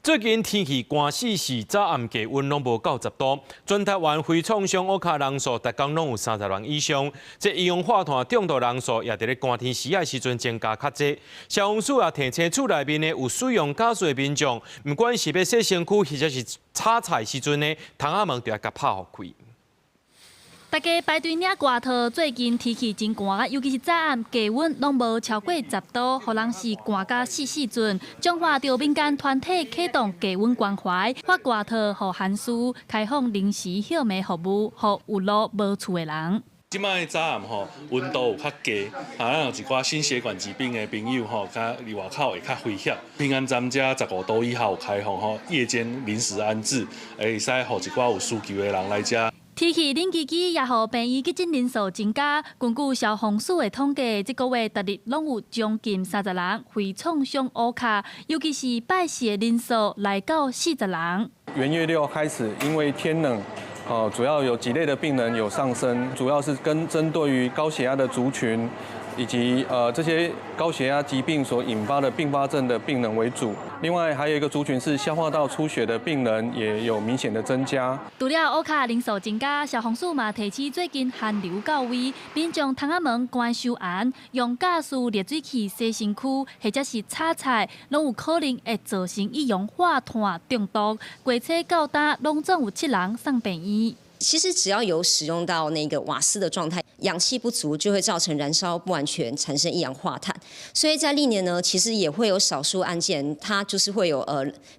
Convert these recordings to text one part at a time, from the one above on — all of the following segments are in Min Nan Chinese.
最近天氣寒死死，早暗低溫攏無到10度，全台灣非創傷烏跤人數，逐工攏有30人以上。這一氧化碳中毒人數也佇咧寒天時仔時陣增加較濟。消防署也提醒厝內面的有使用家私的民眾，毋管是欲洗身軀或者是炒菜時陣呢，窗仔門就愛共拍予開。大家排隊領外套，最近天氣真寒，尤其是早暗低溫攏無超過10度，予人是寒甲死死陣。彰化著民間團體啟動低溫關懷，發外套予寒士，開放臨時歇暝服務，予有路無厝的人。這擺早暗吼溫度有較低，啊，咱有一寡心血管疾病的朋友吼，較佇外口會較危險。平安站遮15度以下有開放吼，夜間臨時安置，會使予一寡有需求的人來遮。天氣冷吱吱，也予病院急診人數增加。根據消防署的統計，這個月逐日攏有將近30人非創傷烏跤，尤其是拜四的人數來到40人。元月六開始，因為天冷，哦，主要有幾類的病人有上升，主要是跟針對於高血壓的族群，以及這些高血壓疾病所引發的併發症的病人為主。另外還有一個族群是消化道出血的病人，也有明顯的增加。除了烏跤人數增加，消防署嘛提醒最近寒流到位，民眾窗仔門關傷嚴，用家私熱水器洗身軀或者是炒菜，攏有可能會造成一氧化碳中毒。過初到今，攏總有七人送病院。其實只要有使用到那個瓦斯的狀態，氧氣不足就會造成燃燒不完全，產生一氧化碳。所以在歷年呢，其實也會有少數案件，它就是會有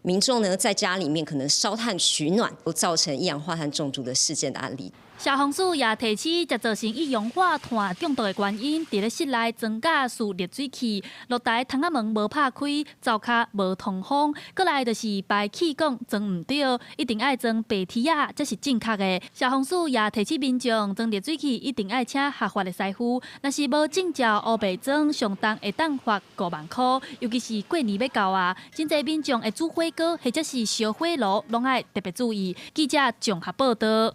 民眾呢在家裡面可能燒炭取暖，造成一氧化碳中毒的事件的案例。消防署也提醒，這造成一氧化碳中毒的原因，佇咧室內裝家私熱水器，露台窗仔門無拍開，灶跤無通風，閣來就是排氣管裝毋對，一定愛裝白鐵仔，才是正確的。消防署也提醒民眾，裝熱水器一定愛請合法的師傅，若是無證照烏白裝，上重會當罰5萬箍。尤其是過年欲到啊，真濟民眾會煮火鍋或者是燒火爐，攏愛特別注意。記者綜合報道。